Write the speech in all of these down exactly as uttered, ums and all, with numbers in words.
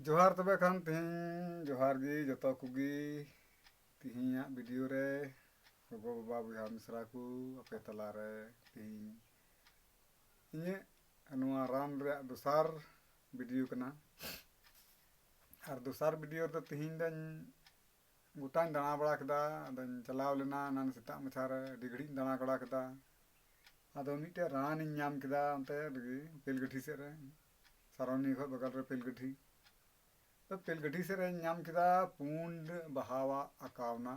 ᱡᱚᱦᱟᱨ ᱛᱚᱵᱮ ᱠᱷᱟᱱ ᱛᱮᱦᱮᱧ, ᱡᱚᱦᱟᱨ ᱜᱮ ᱡᱚᱛᱚ ᱠᱚᱜᱮ᱾ ᱛᱮᱦᱮᱧᱟᱜ video ᱨᱮ ᱜᱚᱜᱚ ᱵᱟᱵᱟ ᱵᱚᱭᱦᱟ ᱢᱤᱥᱨᱟ ᱠᱚ ᱟᱯᱮ ᱛᱟᱞᱟᱨᱮ ᱛᱮᱦᱮᱧ ᱤᱧᱟᱹᱜ ᱱᱚᱣᱟ ᱨᱟᱱ ᱨᱮᱭᱟᱜ ᱫᱚᱥᱟᱨ video ᱠᱟᱱᱟ᱾ ᱟᱨ ᱫᱚᱥᱟᱨ video ᱨᱮᱫᱚ ᱛᱮᱦᱮᱧ ᱫᱚᱧ ᱜᱚᱴᱟᱧ ᱫᱟᱬᱟ ᱵᱟᱲᱟ ᱠᱮᱫᱟ᱾ ᱟᱫᱚᱧ ᱪᱟᱞᱟᱣ ᱞᱮᱱᱟ ᱮᱱᱟᱱ ᱥᱮᱛᱟᱜ ᱢᱟᱪᱷᱟ ᱨᱮ, ᱟᱹᱰᱤ ᱜᱷᱟᱹᱲᱤᱡ ᱤᱧ ᱫᱟᱬᱟ ᱵᱟᱲᱟ ᱠᱮᱫᱟ᱾ ᱟᱫᱚ ᱢᱤᱫᱴᱮᱡ ᱨᱟᱱᱤᱧ ᱧᱟᱢ ᱠᱮᱫᱟ ᱚᱱᱛᱮ ᱨᱮᱜᱮ ᱯᱮᱞᱜᱟᱹᱴᱷᱤ ᱥᱮᱫ ᱨᱮ, ᱥᱟᱨᱚᱱᱤ ᱠᱷᱚᱡ ᱵᱟᱜᱟᱞ ᱨᱮ ᱯᱮᱞᱜᱟᱹᱴᱷᱤ᱾ ᱛᱚ ᱯᱮᱞᱜᱟᱹᱴᱷᱤ ᱥᱮᱫ ᱨᱮᱧ ᱧᱟᱢ ᱠᱮᱫᱟ ᱯᱩᱸᱰ ᱵᱟᱦᱟᱣᱟᱜ ᱟᱠᱟᱣᱱᱟ᱾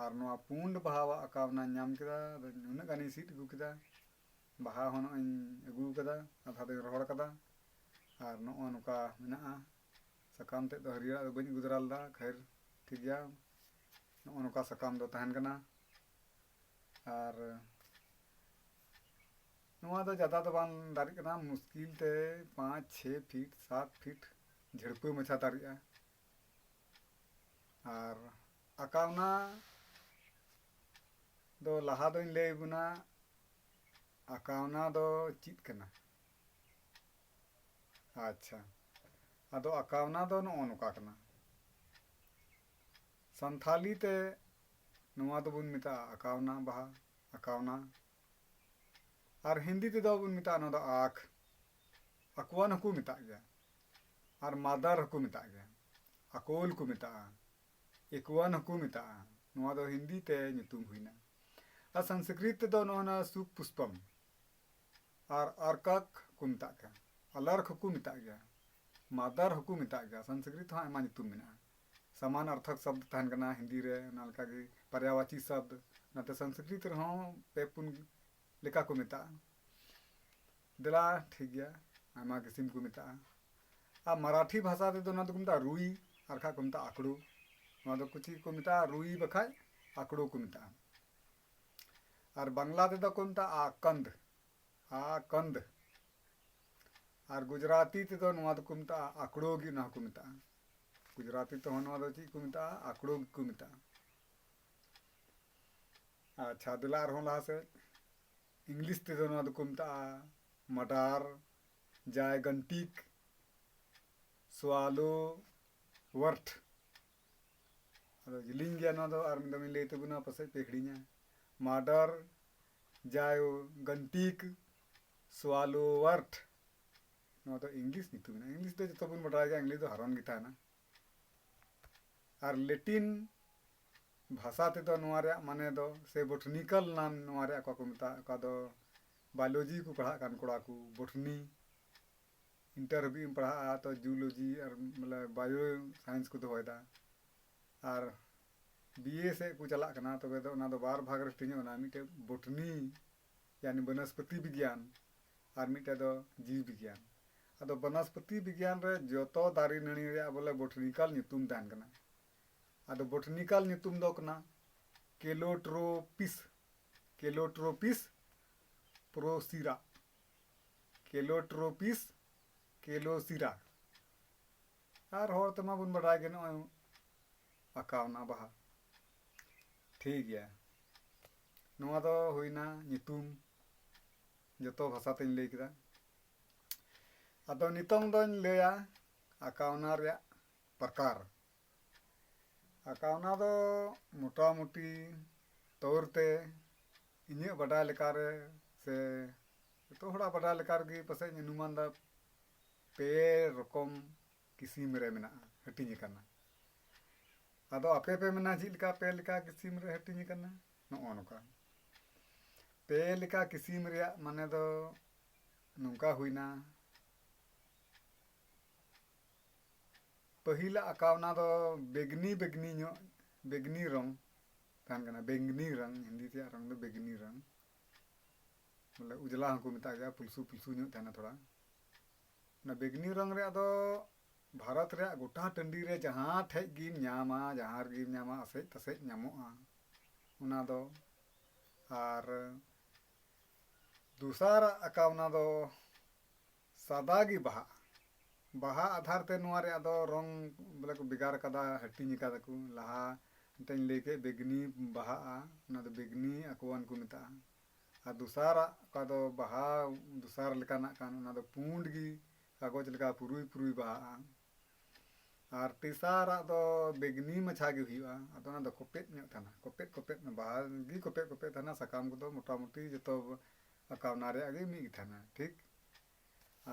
ᱟᱨ ᱱᱚᱣᱟ ᱯᱩᱸᱰ ᱵᱟᱦᱟᱣᱟᱜ ᱟᱠᱟᱣᱱᱟᱧ ᱧᱟᱢ ᱠᱮᱫᱟ᱾ ᱟᱫᱚ ᱩᱱᱟᱹᱜ ᱜᱟᱱᱤᱧ ᱥᱤᱫ ᱟᱹᱜᱩ ᱠᱮᱫᱟ᱾ ᱵᱟᱦᱟ ᱦᱚᱸ ᱱᱚᱜᱼᱚᱭ ᱤᱧ ᱟᱹᱜᱩ ᱠᱟᱫᱟ, ᱟᱫᱷᱟ ᱫᱚᱧ ᱨᱚᱦᱚᱲ ᱠᱟᱫᱟ᱾ ᱟᱨ ᱱᱚᱜᱼᱚ ᱱᱚᱝᱠᱟ ᱢᱮᱱᱟᱜᱼᱟ᱾ ᱥᱟᱠᱟᱢ ᱛᱮᱫ ᱫᱚ ᱦᱟᱹᱨᱭᱟᱹᱲᱟᱜ ᱫᱚ ᱵᱟᱹᱧ ᱟᱹᱜᱩ ᱫᱟᱨᱟ ᱞᱮᱫᱟ, ᱠᱷᱟᱹᱨ ᱴᱷᱤᱠ ᱜᱮᱭᱟ᱾ ᱱᱚᱜᱼᱚ ᱱᱚᱝᱠᱟ ᱥᱟᱠᱟᱢ ᱫᱚ ᱛᱟᱦᱮᱱ ᱠᱟᱱᱟ᱾ ᱟᱨ ᱱᱚᱣᱟ ᱫᱚ ᱡᱟᱫᱟ ᱫᱚ ᱵᱟᱝ ᱫᱟᱨᱮᱜ ᱠᱟᱱᱟ, ᱢᱩᱥᱠᱤᱞ ᱛᱮ ᱯᱟᱸᱪ ᱪᱷᱮ ᱯᱷᱤᱴ ᱥᱟᱛ ᱯᱷᱤᱴ ᱡᱷᱟᱹᱲᱯᱟᱹ ᱢᱟᱪᱷᱟ ᱫᱟᱨᱮᱜᱼᱟ᱾ ᱟᱨ ᱟᱠᱟᱣᱱᱟ ᱫᱚ ᱞᱟᱦᱟ ᱫᱚᱧ ᱞᱟᱹᱭ ᱟᱵᱚᱱᱟ, ᱟᱠᱟᱣᱱᱟ ᱫᱚ ᱪᱮᱫ ᱠᱟᱱᱟ? ᱟᱪᱪᱷᱟ, ᱟᱫᱚ ᱟᱠᱟᱣᱱᱟ ᱫᱚ ᱱᱚᱜᱼᱚ ᱱᱚᱝᱠᱟ ᱠᱟᱱᱟ᱾ ᱥᱟᱱᱛᱷᱟᱞᱤ ᱛᱮ ᱱᱚᱣᱟ ᱫᱚᱵᱚᱱ ᱢᱮᱛᱟᱜᱼᱟ ᱟᱠᱟᱣᱱᱟ ᱵᱟᱦᱟ, ᱟᱠᱟᱣᱱᱟ᱾ ᱟᱨ ᱦᱤᱱᱫᱤ ᱛᱮᱫᱚ ᱵᱚᱱ ᱢᱮᱛᱟᱜᱼᱟ ᱱᱚᱣᱟ ᱫᱚ ᱟᱸᱠᱷ᱾ ᱟᱠᱣᱟᱱ ᱦᱚᱸᱠᱚ ᱢᱮᱛᱟᱜ ᱜᱮᱭᱟ, ᱟᱨ ᱢᱟᱫᱟᱨ ᱦᱚᱸᱠᱚ ᱢᱮᱛᱟᱜ ᱜᱮᱭᱟ, ᱟᱠᱳᱞ ᱠᱚ ᱢᱮᱛᱟᱜᱼᱟ, ᱮᱠᱣᱟᱱ ᱦᱚᱸᱠᱚ ᱢᱮᱛᱟᱜᱼᱟ᱾ ᱱᱚᱣᱟ ᱫᱚ ᱦᱤᱱᱫᱤ ᱛᱮ ᱧᱩᱛᱩᱢ ᱦᱩᱭᱱᱟ᱾ ᱟᱨ ᱥᱚᱝᱥᱠᱨᱤᱛ ᱛᱮᱫᱚ ᱱᱚᱜᱼᱚ ᱱᱟ ᱥᱩᱠ ᱯᱩᱥᱯᱚᱢ ᱟᱨ ᱟᱨᱠᱟᱠ ᱠᱚ ᱢᱮᱛᱟᱜ ᱜᱮᱭᱟ, ᱟᱞᱟᱨᱠ ᱦᱚᱸᱠᱚ ᱢᱮᱛᱟᱜ ᱜᱮᱭᱟ, ᱢᱟᱫᱟᱨ ᱦᱚᱸᱠᱚ ᱢᱮᱛᱟᱜ ᱜᱮᱭᱟ᱾ ᱥᱚᱝᱥᱠᱨᱤᱛ ᱦᱚᱸ ᱟᱭᱢᱟ ᱧᱩᱛᱩᱢ ᱢᱮᱱᱟᱜᱼᱟ᱾ ᱥᱟᱢᱟᱱ ᱟᱨᱛᱷᱚᱠ ᱥᱚᱵᱫ ᱛᱟᱦᱮᱱ ᱠᱟᱱᱟ ᱦᱤᱱᱫᱤ ᱨᱮ, ᱚᱱᱟ ᱞᱮᱠᱟᱜᱮ ᱯᱚᱨᱭᱟᱭᱵᱟᱪᱤ ᱥᱚᱵᱫ, ᱚᱱᱟᱛᱮ ᱥᱚᱝᱥᱠᱨᱤᱛ ᱨᱮᱦᱚᱸ ᱯᱮ ᱯᱩᱱ ᱞᱮᱠᱟ ᱠᱚ ᱢᱮᱛᱟᱜᱼᱟ᱾ ᱫᱮᱞᱟ, ᱴᱷᱤᱠ ᱜᱮᱭᱟ, ᱟᱭᱢᱟ ᱠᱤᱥᱤᱢ ᱠᱚ ᱢᱮᱛᱟᱜᱼᱟ᱾ ᱟᱨ ᱢᱟᱨᱟᱴᱷᱤ ᱵᱷᱟᱥᱟ ᱛᱮᱫᱚ ᱚᱱᱟ ᱫᱚᱠᱚ ᱢᱮᱛᱟᱜᱼᱟ ᱨᱩᱭ, ᱟᱨ ᱠᱷᱟᱡ ᱠᱚ ᱢᱮᱛᱟᱜᱼᱟ ᱟᱠᱲᱩ᱾ ᱱᱚᱣᱟ ᱫᱚ ᱠᱚ ᱪᱮᱫ ᱠᱚ ᱢᱮᱛᱟᱜᱼᱟ? ᱨᱩᱭ ᱵᱟᱠᱷᱟᱡ ᱟᱠᱲᱩ ᱠᱚ ᱢᱮᱛᱟᱜᱼᱟ᱾ ᱟᱨ ᱵᱟᱝᱞᱟ ᱛᱮᱫᱚ ᱠᱚ ᱢᱮᱛᱟᱜᱼᱟ ᱟᱠᱟᱱᱫ, ᱟᱠᱟᱱᱫ᱾ ᱟᱨ ᱜᱩᱡᱽᱨᱟᱛᱤ ᱛᱮᱫᱚ ᱱᱚᱣᱟ ᱫᱚᱠᱚ ᱢᱮᱛᱟᱜᱼᱟ ᱟᱠᱲᱳ ᱜᱮ, ᱚᱱᱟ ᱦᱚᱸᱠᱚ ᱢᱮᱛᱟᱜᱼᱟ᱾ ᱜᱩᱡᱽᱨᱟᱛᱤ ᱛᱮᱦᱚᱸ ᱱᱚᱣᱟ ᱫᱚ ᱪᱮᱫ ᱠᱚ ᱢᱮᱛᱟᱜᱼᱟ? ᱟᱠᱲᱳ ᱜᱮᱠᱚ ᱢᱮᱛᱟᱜᱼᱟ᱾ ᱟᱪᱪᱷᱟ, ᱫᱮᱞᱟ ᱟᱨᱦᱚᱸ ᱞᱟᱦᱟ ᱥᱮᱫ᱾ ᱤᱝᱞᱤᱥ ᱛᱮᱫᱚ ᱱᱚᱣᱟ ᱫᱚᱠᱚ ᱢᱮᱛᱟᱜᱼᱟ ᱢᱟᱰᱟᱨ, ᱡᱟᱭᱜᱟᱱᱴᱤᱠ, swallowwort᱾ ᱟᱫᱚ ᱡᱤᱞᱤᱧ ᱜᱮᱭᱟ ᱱᱚᱣᱟ ᱫᱚ, ᱟᱨ ᱢᱤᱫ ᱫᱚᱢ ᱤᱧ ᱞᱟᱹᱭ ᱛᱟᱵᱚᱱᱟ, ᱯᱟᱥᱮᱡ ᱯᱮ ᱦᱤᱲᱤᱧᱟ᱾ Mother gigantic swallowwort᱾ ᱱᱚᱣᱟ ᱫᱚ ᱤᱝᱞᱤᱥ ᱧᱩᱛᱩᱢ ᱢᱮᱱᱟᱜᱼᱟ᱾ ᱤᱝᱞᱤᱥ ᱫᱚ ᱡᱚᱛᱚ ᱵᱚᱱ ᱵᱟᱰᱟᱭ ᱜᱮᱭᱟ, ᱤᱝᱞᱤᱥ ᱫᱚ ᱦᱟᱨᱚᱱ ᱜᱮ ᱛᱟᱦᱮᱱᱟ᱾ ᱟᱨ ᱞᱮᱴᱤᱱ ᱵᱷᱟᱥᱟ ᱛᱮᱫᱚ ᱱᱚᱣᱟ ᱨᱮᱭᱟᱜ ᱢᱟᱱᱮ ᱫᱚ, ᱥᱮ ᱵᱚᱴᱱᱤᱠᱟᱞ ᱱᱟᱢ ᱱᱚᱣᱟ ᱨᱮᱭᱟᱜ ᱚᱠᱟ ᱠᱚ ᱢᱮᱛᱟᱜᱼᱟ, ᱚᱠᱟ ᱫᱚ ᱵᱟᱭᱳᱞᱚᱡᱤ ᱠᱚ ᱯᱟᱲᱦᱟᱜ ᱠᱟᱱ ᱠᱚᱲᱟ ᱠᱚ, ᱵᱚᱴᱱᱤ, ᱤᱱᱴᱟᱨ ᱦᱟᱹᱵᱤᱡ ᱮᱢ ᱯᱟᱲᱦᱟᱜᱼᱟ ᱛᱚ ᱡᱩᱞᱚᱡᱤ ᱟᱨ ᱢᱟᱱᱮ ᱵᱟᱭᱳ ᱥᱟᱭᱮᱱᱥ ᱠᱚ ᱫᱚᱦᱚᱭᱮᱫᱟ᱾ ᱟᱨ ᱵᱤ ᱮ ᱥᱮᱫ ᱠᱚ ᱪᱟᱞᱟᱜ ᱠᱟᱱᱟ, ᱛᱚᱵᱮ ᱫᱚ ᱚᱱᱟ ᱫᱚ ᱵᱟᱨ ᱵᱷᱟᱜᱽ ᱨᱮ ᱦᱟᱹᱴᱤᱧᱚᱜ ᱠᱟᱱᱟ, ᱢᱤᱫᱴᱮᱡ ᱵᱚᱴᱱᱤ, ᱭᱟᱱᱤ ᱵᱚᱱᱚᱥᱯᱚᱛᱤ ᱵᱤᱜᱽᱭᱟᱱ, ᱟᱨ ᱢᱤᱫᱴᱮᱡ ᱫᱚ ᱡᱤᱣᱤ ᱵᱤᱜᱽᱭᱟᱱ᱾ ᱟᱫᱚ ᱵᱚᱱᱚᱥᱯᱚᱛᱤ ᱵᱤᱜᱽᱭᱟᱱ ᱨᱮ ᱡᱚᱛᱚ ᱫᱟᱨᱮ ᱱᱟᱹᱲᱤ ᱨᱮᱭᱟᱜ ᱵᱚᱞᱮ ᱵᱚᱴᱱᱤᱠᱟᱞ ᱧᱩᱛᱩᱢ ᱛᱟᱦᱮᱱ ᱠᱟᱱᱟ᱾ ᱟᱫᱚ ᱵᱚᱴᱱᱤᱠᱟᱞ ᱧᱩᱛᱩᱢ ᱫᱚ ᱠᱟᱱᱟ ᱠᱮᱞᱳᱴᱨᱳᱯᱤᱥ, ᱠᱮᱞᱳᱴᱨᱳᱯᱤᱥ ᱯᱨᱳᱥᱤᱨᱟ, ᱠᱮᱞᱳᱴᱨᱳᱯᱤᱥ ᱠᱮᱞᱳᱥᱤᱨᱟ᱾ ᱟᱨ ᱦᱚᱲ ᱛᱮᱢᱟ ᱵᱚᱱ ᱵᱟᱰᱟᱭ ᱜᱮ, ᱱᱚᱜᱼᱚᱭ ᱟᱠᱟᱣᱱᱟ ᱵᱟᱦᱟ᱾ ᱴᱷᱤᱠ ᱜᱮᱭᱟ, ᱱᱚᱣᱟ ᱫᱚ ᱦᱩᱭᱱᱟ ᱧᱩᱛᱩᱢ, ᱡᱚᱛᱚ ᱵᱷᱟᱥᱟ ᱛᱮᱧ ᱞᱟᱹᱭ ᱠᱮᱫᱟ᱾ ᱟᱫᱚ ᱱᱤᱛᱚᱝ ᱫᱚᱧ ᱞᱟᱹᱭᱟ ᱟᱠᱟᱣᱱᱟ ᱨᱮᱭᱟᱜ ᱯᱨᱚᱠᱟᱨ᱾ ᱟᱠᱟᱣᱱᱟ ᱫᱚ ᱢᱚᱴᱟᱢᱩᱴᱤ ᱛᱚᱣᱨ ᱛᱮ ᱤᱧᱟᱹᱜ ᱵᱟᱰᱟᱭ ᱞᱮᱠᱟᱨᱮ, ᱥᱮ ᱡᱚᱛᱚ ᱦᱚᱲᱟᱜ ᱵᱟᱰᱟᱭ ᱞᱮᱠᱟ ᱨᱮᱜᱮ ᱯᱟᱥᱮᱡ ᱤᱧ ᱚᱱᱩᱢᱟᱱ ᱫᱟ, ᱯᱮ ᱨᱚᱠᱚᱢ ᱠᱤᱥᱤᱢ ᱨᱮ ᱢᱮᱱᱟᱜᱼᱟ, ᱦᱟᱹᱴᱤᱧ ᱟᱠᱟᱱᱟ᱾ ᱟᱫᱚ ᱟᱯᱮ ᱯᱮ ᱢᱮᱱᱟ ᱪᱮᱫ ᱞᱮᱠᱟ ᱯᱮ ᱞᱮᱠᱟ ᱠᱤᱥᱤᱢ ᱨᱮ ᱦᱟᱹᱴᱤᱧ ᱟᱠᱟᱱᱟ? ᱱᱚᱜᱼᱚ ᱱᱚᱝᱠᱟ ᱯᱮ ᱞᱮᱠᱟ ᱠᱤᱥᱤᱢ ᱨᱮᱭᱟᱜ ᱢᱟᱱᱮ ᱫᱚ ᱱᱚᱝᱠᱟ ᱦᱩᱭᱱᱟ, ᱯᱟᱹᱦᱤᱞᱟᱜ ᱟᱠᱟᱣᱱᱟ ᱫᱚ ᱵᱮᱜᱽᱱᱤ ᱵᱮᱜᱽᱱᱤ ᱧᱚᱜ, ᱵᱮᱜᱽᱱᱤ ᱨᱚᱝ ᱛᱟᱦᱮᱱ ᱠᱟᱱᱟ, ᱵᱮᱜᱽᱱᱤ ᱨᱚᱝ, ᱦᱤᱱᱫᱤ ᱛᱮᱭᱟᱜ ᱨᱚᱝ ᱫᱚ ᱵᱮᱜᱽᱱᱤ ᱨᱚᱝ, ᱵᱚᱞᱮ ᱩᱡᱽᱞᱟ ᱦᱚᱸᱠᱚ ᱢᱮᱛᱟᱜ ᱜᱮᱭᱟ, ᱯᱩᱞᱥᱩ ᱯᱩᱞᱥᱩ ᱧᱚᱜ ᱛᱟᱦᱮᱱᱟ ᱛᱷᱚᱲᱟ᱾ ᱚᱱᱟ ᱵᱮᱜᱽᱱᱤ ᱨᱚᱝ ᱨᱮᱭᱟᱜ ᱫᱚ ᱵᱷᱟᱨᱚᱛ ᱨᱮᱭᱟᱜ ᱜᱚᱴᱟ ᱴᱟᱺᱰᱤ ᱨᱮ ᱡᱟᱦᱟᱸ ᱴᱷᱮᱡ ᱜᱮᱢ ᱧᱟᱢᱟ, ᱡᱟᱦᱟᱸ ᱨᱮᱜᱮᱢ ᱧᱟᱢᱟ, ᱟᱥᱮᱡ ᱛᱟᱥᱮᱡ ᱧᱟᱢᱚᱜᱼᱟ ᱚᱱᱟ ᱫᱚ᱾ ᱟᱨ ᱫᱚᱥᱟᱨᱟᱜ ᱟᱠᱟᱣᱱᱟ ᱫᱚ ᱥᱟᱫᱟ ᱜᱮ ᱵᱟᱦᱟᱜᱼᱟ᱾ ᱵᱟᱦᱟ ᱟᱫᱷᱟᱨ ᱛᱮ ᱱᱚᱣᱟ ᱨᱮᱭᱟᱜ ᱫᱚ ᱨᱚᱝ ᱵᱚᱞᱮ ᱠᱚ ᱵᱷᱮᱜᱟᱨ ᱠᱟᱫᱟ, ᱦᱟᱹᱴᱤᱧ ᱠᱟᱫᱟ ᱠᱚ᱾ ᱞᱟᱦᱟ ᱮᱱᱛᱮᱧ ᱞᱟᱹᱭ ᱠᱮᱫ, ᱵᱮᱜᱽᱱᱤ ᱵᱟᱦᱟᱜᱼᱟ, ᱚᱱᱟ ᱫᱚ ᱵᱮᱜᱽᱱᱤ ᱟᱠᱣᱟᱱ ᱠᱚ ᱢᱮᱛᱟᱜᱼᱟ᱾ ᱟᱨ ᱫᱚᱥᱟᱨᱟᱜ ᱚᱠᱟ ᱫᱚ ᱵᱟᱦᱟ ᱫᱚᱥᱟᱨ ᱞᱮᱠᱟᱱᱟᱜ ᱠᱟᱱ, ᱚᱱᱟ ᱫᱚ ᱯᱩᱸᱰ ᱜᱮ ᱠᱟᱜᱚᱡᱽ ᱞᱮᱠᱟ ᱯᱩᱨᱩᱭ ᱯᱩᱨᱩᱭ ᱵᱟᱦᱟᱜᱼᱟ᱾ ᱟᱨ ᱴᱤᱥᱟᱨᱟᱜ ᱫᱚ ᱵᱮᱜᱽᱱᱤ ᱢᱟᱪᱷᱟ ᱜᱮ ᱦᱩᱭᱩᱜᱼᱟ᱾ ᱟᱫᱚ ᱚᱱᱟ ᱫᱚ ᱠᱚᱯᱮᱫ ᱧᱚᱜ ᱛᱟᱦᱮᱱᱟ, ᱠᱚᱯᱮᱫ ᱠᱚᱯᱮᱫ ᱵᱟᱦᱟ ᱜᱮ ᱠᱚᱯᱮᱫ ᱠᱚᱯᱮᱫ ᱛᱟᱦᱮᱱᱟ᱾ ᱥᱟᱠᱟᱢ ᱠᱚᱫᱚ ᱢᱚᱴᱟᱢᱩᱴᱤ ᱡᱚᱛᱚ ᱟᱠᱟᱣᱱᱟ ᱨᱮᱭᱟᱜ ᱜᱮ ᱢᱤᱫ ᱜᱮ ᱛᱟᱦᱮᱱᱟ, ᱴᱷᱤᱠ᱾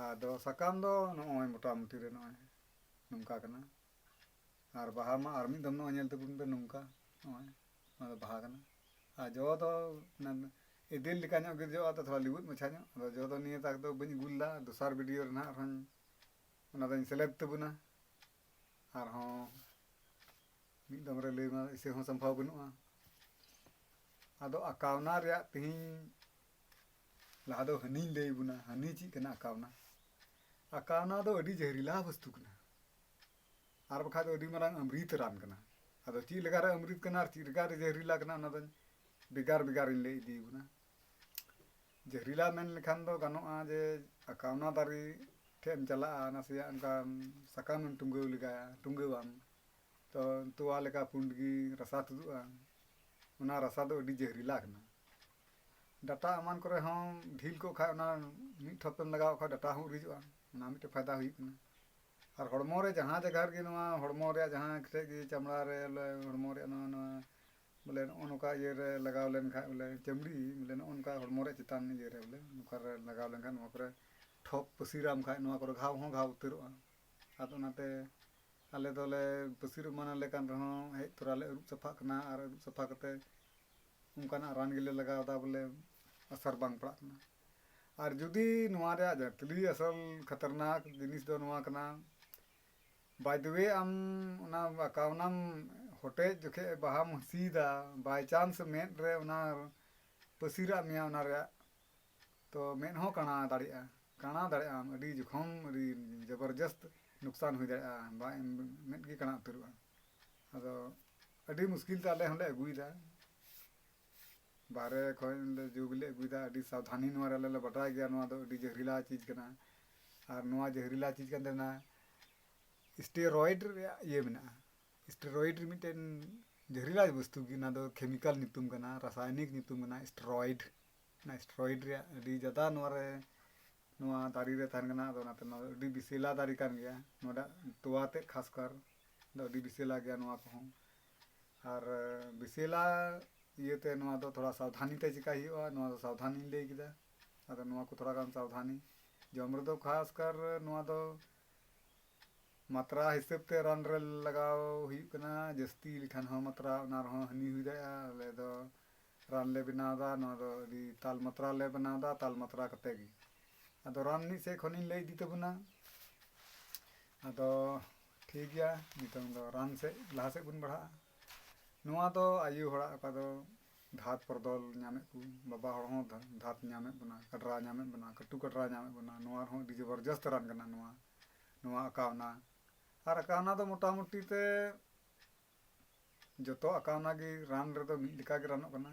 ᱟᱫᱚ ᱥᱟᱠᱟᱢ ᱫᱚ ᱱᱚᱜᱼᱚᱭ ᱢᱚᱴᱟᱢᱩᱴᱤ ᱨᱮ ᱱᱚᱜᱼᱚᱭ ᱱᱚᱝᱠᱟ ᱠᱟᱱᱟ᱾ ᱟᱨ ᱵᱟᱦᱟ ᱢᱟ ᱟᱨ ᱢᱤᱫ ᱫᱚᱢ ᱱᱚᱜᱼᱚᱭ ᱧᱮᱞ ᱛᱟᱵᱚᱱ ᱯᱮ, ᱱᱚᱝᱠᱟ ᱱᱚᱜᱼᱚᱭ ᱱᱚᱣᱟ ᱫᱚ ᱵᱟᱦᱟ ᱠᱟᱱᱟ᱾ ᱟᱨ ᱡᱚ ᱫᱚ ᱚᱱᱟ ᱤᱫᱤᱞ ᱞᱮᱠᱟ ᱧᱚᱜ ᱜᱮ ᱡᱚᱜᱼᱟ, ᱛᱚ ᱛᱷᱚᱲᱟ ᱞᱤᱵᱩᱫ ᱢᱟᱪᱷᱟ ᱧᱚᱜ᱾ ᱟᱫᱚ ᱡᱚ ᱫᱚ ᱱᱤᱭᱟᱹ ᱛᱟᱠ ᱫᱚ ᱵᱟᱹᱧ ᱟᱹᱜᱩ ᱞᱮᱫᱟ, ᱫᱚᱥᱟᱨ ᱵᱷᱤᱰᱤᱭᱳ ᱨᱮ ᱱᱟᱦᱟᱜ ᱟᱨᱦᱚᱸᱧ ᱚᱱᱟ ᱫᱚᱧ ᱥᱮᱞᱮᱫ ᱛᱟᱵᱚᱱᱟ᱾ ᱟᱨᱦᱚᱸ ᱢᱤᱫ ᱫᱚᱢ ᱨᱮ ᱞᱟᱹᱭ ᱢᱟ ᱤᱥᱟᱹ ᱦᱚᱸ ᱥᱟᱢᱵᱷᱟᱣ ᱵᱟᱹᱱᱩᱜᱼᱟ᱾ ᱟᱫᱚ ᱟᱠᱟᱣᱱᱟ ᱨᱮᱭᱟᱜ ᱛᱮᱦᱮᱧ ᱞᱟᱦᱟ ᱫᱚ ᱦᱟᱹᱱᱤᱧ ᱞᱟᱹᱭ ᱵᱚᱱᱟ, ᱦᱟᱹᱱᱤ ᱪᱮᱫ ᱠᱟᱱᱟ ᱟᱠᱟᱣᱱᱟ᱾ ᱟᱠᱟᱣᱱᱟ ᱫᱚ ᱟᱹᱰᱤ ᱡᱟᱹᱦᱨᱤᱞᱟ ᱵᱚᱥᱛᱩ ᱠᱟᱱᱟ, ᱟᱨ ᱵᱟᱠᱷᱟᱡ ᱫᱚ ᱟᱹᱰᱤ ᱢᱟᱨᱟᱝ ᱟᱢᱨᱤᱛ ᱨᱟᱱ ᱠᱟᱱᱟ᱾ ᱟᱫᱚ ᱪᱮᱫ ᱞᱮᱠᱟᱨᱮ ᱟᱢᱨᱤᱛ ᱠᱟᱱᱟ ᱟᱨ ᱪᱮᱫ ᱞᱮᱠᱟᱨᱮ ᱡᱟᱹᱦᱨᱤᱞᱟ ᱠᱟᱱᱟ, ᱚᱱᱟ ᱫᱚᱧ ᱵᱷᱮᱜᱟᱨ ᱵᱷᱮᱜᱟᱨᱤᱧ ᱞᱟᱹᱭ ᱤᱫᱤ ᱵᱚᱱᱟ᱾ ᱡᱟᱹᱦᱨᱤᱞᱟ ᱢᱮᱱ ᱞᱮᱠᱷᱟᱱ ᱫᱚ ᱜᱟᱱᱚᱜᱼᱟ ᱡᱮ ᱟᱠᱟᱣᱱᱟ ᱫᱟᱨᱮ ᱴᱷᱮᱡ ᱮᱢ ᱪᱟᱞᱟᱜᱼᱟ, ᱱᱟᱥᱮᱭᱟᱜ ᱚᱱᱠᱟ ᱥᱟᱠᱟᱢ ᱮᱢ ᱴᱩᱸᱜᱟᱹᱣ ᱞᱮᱜᱟᱭᱟ, ᱴᱩᱸᱜᱟᱹᱣᱟᱢ, ᱛᱚ ᱛᱚᱣᱟ ᱞᱮᱠᱟ ᱯᱩᱸᱰ ᱜᱮ ᱨᱟᱥᱟ ᱛᱩᱫᱩᱜᱼᱟ᱾ ᱚᱱᱟ ᱨᱟᱥᱟ ᱫᱚ ᱟᱹᱰᱤ ᱡᱟᱹᱦᱨᱤᱞᱟ ᱠᱟᱱᱟ᱾ ᱰᱟᱴᱟ ᱮᱢᱟᱱ ᱠᱚᱨᱮ ᱦᱚᱸ ᱰᱷᱤᱞ ᱠᱚᱜ ᱠᱷᱟᱡ ᱚᱱᱟ ᱢᱤᱫ ᱴᱷᱚᱯ ᱮᱢ ᱞᱟᱜᱟᱣ ᱠᱷᱟᱡ ᱰᱟᱴᱟ ᱦᱚᱸ ᱩᱨᱤᱡᱚᱜᱼᱟ᱾ ᱚᱱᱟ ᱢᱤᱫᱴᱮᱡ ᱯᱷᱟᱭᱫᱟ ᱦᱩᱭᱩᱜ ᱠᱟᱱᱟ᱾ ᱟᱨ ᱦᱚᱲᱢᱚ ᱨᱮ ᱡᱟᱦᱟᱸ ᱡᱟᱭᱜᱟ ᱨᱮᱜᱮ ᱱᱚᱣᱟ ᱦᱚᱲᱢᱚ ᱨᱮᱭᱟᱜ ᱡᱟᱦᱟᱸ ᱴᱷᱮᱡ ᱜᱮ ᱪᱟᱢᱲᱟ ᱨᱮ ᱵᱚᱞᱮ ᱦᱚᱲᱢᱚ ᱨᱮᱭᱟᱜ ᱱᱚᱣᱟ, ᱱᱚᱣᱟ ᱵᱚᱞᱮ ᱱᱚᱜᱼᱚ ᱱᱚᱝᱠᱟ ᱤᱭᱟᱹ ᱨᱮ ᱞᱟᱜᱟᱣ ᱞᱮᱱ ᱠᱷᱟᱡ ᱵᱚᱞᱮ ᱪᱟᱢᱲᱤ ᱵᱚᱞᱮ ᱱᱚᱜᱼᱚ ᱱᱚᱝᱠᱟ ᱦᱚᱲᱢᱚ ᱨᱮᱭᱟᱜ ᱪᱮᱛᱟᱱ ᱤᱭᱟᱹ ᱨᱮ ᱵᱚᱞᱮ ᱱᱚᱝᱠᱟ ᱨᱮ ᱞᱟᱜᱟᱣ ᱞᱮᱱ ᱠᱷᱟᱡ ᱱᱚᱣᱟ ᱠᱚᱨᱮ ᱴᱷᱚᱯ ᱯᱟᱹᱥᱤᱨᱟᱢ ᱠᱷᱟᱡ ᱱᱚᱣᱟ ᱠᱚᱨᱮ ᱜᱷᱟᱣ ᱦᱚᱸ ᱜᱷᱟᱣ ᱩᱛᱟᱹᱨᱚᱜᱼᱟ᱾ ᱟᱫᱚ ᱚᱱᱟᱛᱮ ᱟᱞᱮ ᱫᱚᱞᱮ ᱯᱟᱹᱥᱤᱨ ᱮᱢᱟᱱ ᱟᱞᱮ ᱠᱟᱱ ᱨᱮᱦᱚᱸ ᱦᱮᱡ ᱛᱚᱨᱟ ᱞᱮ ᱟᱹᱨᱩᱵ ᱥᱟᱯᱷᱟᱜ ᱠᱟᱱᱟ ᱟᱨ ᱟᱹᱨᱩᱵ ᱥᱟᱯᱷᱟ ᱠᱟᱛᱮ ᱚᱱᱠᱟᱱᱟᱜ ᱨᱟᱱ ᱜᱮᱞᱮ ᱞᱟᱜᱟᱣ ᱮᱫᱟ ᱵᱚᱞᱮ ᱟᱥᱟᱨ ᱵᱟᱝ ᱯᱟᱲᱟᱜ ᱠᱟᱱᱟ᱾ ᱟᱨ ᱡᱩᱫᱤ ᱱᱚᱣᱟ ᱨᱮᱭᱟᱜ ᱡᱟᱹᱛᱞᱤ ᱟᱥᱚᱞ ᱠᱷᱟᱛᱟᱨᱱᱟᱠ ᱡᱤᱱᱤᱥ ᱫᱚ ᱱᱚᱣᱟ ᱠᱟᱱᱟ, by the way ᱟᱢ ᱚᱱᱟ ᱠᱟᱣᱱᱟᱢ ᱦᱚᱴᱮᱡ ᱡᱚᱠᱷᱮᱡ ᱵᱟᱦᱟᱢ ᱦᱤᱥᱤᱭᱮᱫᱟ, by chance ᱢᱮᱫ ᱨᱮ ᱚᱱᱟ ᱯᱟᱹᱥᱤᱨᱟᱜ ᱢᱮᱭᱟ ᱚᱱᱟ ᱨᱮᱭᱟᱜ, ᱛᱚ ᱢᱮᱫ ᱦᱚᱸ ᱠᱟᱬᱟ ᱫᱟᱲᱮᱭᱟᱜᱼᱟ, ᱠᱟᱬᱟ ᱫᱟᱲᱮᱭᱟᱜᱼᱟᱢ, ᱟᱹᱰᱤ ᱡᱚᱠᱷᱚᱢ, ᱟᱹᱰᱤ ᱡᱚᱵᱚᱨᱡᱚᱥᱛ ᱱᱩᱠᱥᱟᱱ ᱦᱩᱭ ᱫᱟᱲᱮᱭᱟᱜᱼᱟ᱾ ᱵᱟᱝ ᱢᱮᱫ ᱜᱮ ᱠᱟᱬᱟ ᱩᱛᱟᱹᱨᱚᱜᱼᱟ᱾ ᱟᱫᱚ ᱟᱹᱰᱤ ᱢᱩᱥᱠᱤᱞ ᱛᱮ ᱟᱞᱮ ᱦᱚᱸᱞᱮ ᱟᱹᱜᱩᱭᱮᱫᱟ, ᱵᱟᱦᱨᱮ ᱠᱷᱚᱱ ᱞᱮ ᱡᱚ ᱜᱮᱞᱮ ᱟᱹᱜᱩᱭᱮᱫᱟ᱾ ᱟᱹᱰᱤ ᱥᱟᱵᱫᱷᱟᱱᱤ ᱱᱚᱣᱟ ᱨᱮ ᱟᱞᱮ ᱞᱮ ᱵᱟᱰᱟᱭ ᱜᱮᱭᱟ, ᱱᱚᱣᱟ ᱫᱚ ᱟᱹᱰᱤ ᱡᱟᱹᱦᱨᱤᱞᱟ ᱪᱤᱡᱽ ᱠᱟᱱᱟ᱾ ᱟᱨ ᱱᱚᱣᱟ ᱡᱟᱹᱦᱨᱤᱞᱟ ᱪᱤᱡᱽ ᱠᱟᱱ ᱛᱟᱦᱮᱱᱟ, ᱥᱴᱮᱨᱚᱭᱮᱰ ᱨᱮᱭᱟᱜ ᱤᱭᱟᱹ ᱢᱮᱱᱟᱜᱼᱟ᱾ ᱥᱴᱮᱨᱚᱭᱮᱰ ᱨᱮ ᱢᱤᱫᱴᱮᱱ ᱡᱟᱹᱦᱨᱤᱞᱟ ᱵᱚᱥᱛᱩ ᱜᱮ, ᱚᱱᱟ ᱫᱚ ᱠᱮᱢᱤᱠᱟᱞ ᱧᱩᱛᱩᱢ ᱠᱟᱱᱟ, ᱨᱟᱥᱟᱭᱚᱱᱤᱠ ᱧᱩᱛᱩᱢ ᱠᱟᱱᱟ ᱥᱴᱮᱨᱚᱭᱮᱰ᱾ ᱚᱱᱟ ᱥᱴᱮᱨᱚᱭᱮᱰ ᱨᱮᱭᱟᱜ ᱟᱹᱰᱤ ᱡᱟᱫᱟ ᱱᱚᱣᱟ ᱨᱮ ᱱᱚᱣᱟ ᱫᱟᱨᱮ ᱨᱮ ᱛᱟᱦᱮᱱ ᱠᱟᱱᱟ᱾ ᱟᱫᱚ ᱚᱱᱟᱛᱮ ᱱᱚᱣᱟ ᱫᱚ ᱟᱹᱰᱤ ᱵᱤᱥᱮᱞᱟ ᱫᱟᱨᱮ ᱠᱟᱱ ᱜᱮᱭᱟ᱾ ᱱᱚᱰᱮ ᱛᱚᱣᱟ ᱛᱮᱫ ᱠᱷᱟᱥ ᱠᱟᱨ ᱫᱚ ᱟᱹᱰᱤ ᱵᱤᱥᱮᱞᱟ ᱜᱮᱭᱟ ᱱᱚᱣᱟ ᱠᱚᱦᱚᱸ᱾ ᱟᱨ ᱵᱤᱥᱮᱞᱟ ᱤᱭᱟᱹᱛᱮ ᱱᱚᱣᱟ ᱫᱚ ᱛᱷᱚᱲᱟ ᱥᱟᱵᱫᱷᱟᱱᱤ ᱛᱮ ᱪᱤᱠᱟᱹᱭ ᱦᱩᱭᱩᱜᱼᱟ, ᱱᱚᱣᱟ ᱫᱚ ᱥᱟᱵᱫᱷᱟᱱᱤᱧ ᱞᱟᱹᱭ ᱠᱮᱫᱟ᱾ ᱟᱫᱚ ᱱᱚᱣᱟ ᱠᱚ ᱛᱷᱚᱲᱟ ᱜᱟᱱ ᱥᱟᱵᱫᱷᱟᱱᱤ᱾ ᱡᱚᱢ ᱨᱮᱫᱚ ᱠᱷᱟᱥ ᱠᱟᱨ ᱱᱚᱣᱟ ᱫᱚ ᱢᱟᱛᱨᱟ ᱦᱤᱥᱟᱹᱵ ᱛᱮ ᱨᱟᱱ ᱨᱮ ᱞᱟᱜᱟᱣ ᱦᱩᱭᱩᱜ ᱠᱟᱱᱟ᱾ ᱡᱟᱹᱥᱛᱤ ᱞᱮᱠᱷᱟᱱ ᱦᱚᱸ ᱢᱟᱛᱨᱟ, ᱚᱱᱟ ᱨᱮᱦᱚᱸ ᱦᱟᱹᱱᱤ ᱦᱩᱭ ᱫᱟᱲᱮᱭᱟᱜᱼᱟ᱾ ᱟᱞᱮ ᱫᱚ ᱨᱟᱱ ᱞᱮ ᱵᱮᱱᱟᱣ ᱮᱫᱟ, ᱱᱚᱣᱟ ᱫᱚ ᱟᱹᱰᱤ ᱛᱟᱞ ᱢᱟᱛᱨᱟ ᱞᱮ ᱵᱮᱱᱟᱣ ᱮᱫᱟ, ᱛᱟᱞ ᱢᱟᱛᱨᱟ ᱠᱟᱛᱮ ᱜᱮ᱾ ᱟᱫᱚ ᱨᱟᱱ ᱢᱤᱫ ᱥᱮᱫ ᱠᱷᱚᱱᱤᱧ ᱞᱟᱹᱭ ᱤᱫᱤ ᱛᱟᱵᱚᱱᱟ᱾ ᱟᱫᱚ ᱴᱷᱤᱠ ᱜᱮᱭᱟ, ᱱᱤᱛᱚᱝ ᱫᱚ ᱨᱟᱱ ᱥᱮᱫ, ᱞᱟᱦᱟ ᱥᱮᱫ ᱵᱚᱱ ᱵᱟᱲᱦᱟᱜᱼᱟ᱾ ᱱᱚᱣᱟ ᱫᱚ ᱟᱭᱳ ᱦᱚᱲᱟᱜ ᱚᱠᱟ ᱫᱚ ᱫᱷᱟᱛ ᱯᱚᱨᱫᱚᱞ ᱧᱟᱢᱮᱫ ᱠᱚ, ᱵᱟᱵᱟ ᱦᱚᱲ ᱦᱚᱸ ᱫᱷᱟ-, ᱫᱷᱟᱛ ᱧᱟᱢᱮᱫ ᱵᱚᱱᱟ, ᱠᱟᱰᱨᱟ ᱧᱟᱢᱮᱫ ᱵᱚᱱᱟ, ᱠᱟᱹᱴᱩ ᱠᱟᱰᱨᱟ ᱧᱟᱢᱮᱫ ᱵᱚᱱᱟ, ᱱᱚᱣᱟ ᱨᱮᱦᱚᱸ ᱟᱹᱰᱤ ᱡᱚᱵᱚᱨᱡᱚᱥᱛ ᱨᱟᱱ ᱠᱟᱱᱟ ᱱᱚᱣᱟ, ᱱᱚᱣᱟ ᱟᱠᱟᱣᱱᱟ᱾ ᱟᱨ ᱟᱠᱟᱣᱱᱟ ᱫᱚ ᱢᱚᱴᱟᱢᱩᱴᱤ ᱛᱮ ᱡᱚᱛᱚ ᱟᱠᱟᱣᱱᱟ ᱜᱮ ᱨᱟᱱ ᱨᱮᱫᱚ ᱢᱤᱫ ᱞᱮᱠᱟ ᱜᱮ ᱨᱟᱱᱚᱜ ᱠᱟᱱᱟ᱾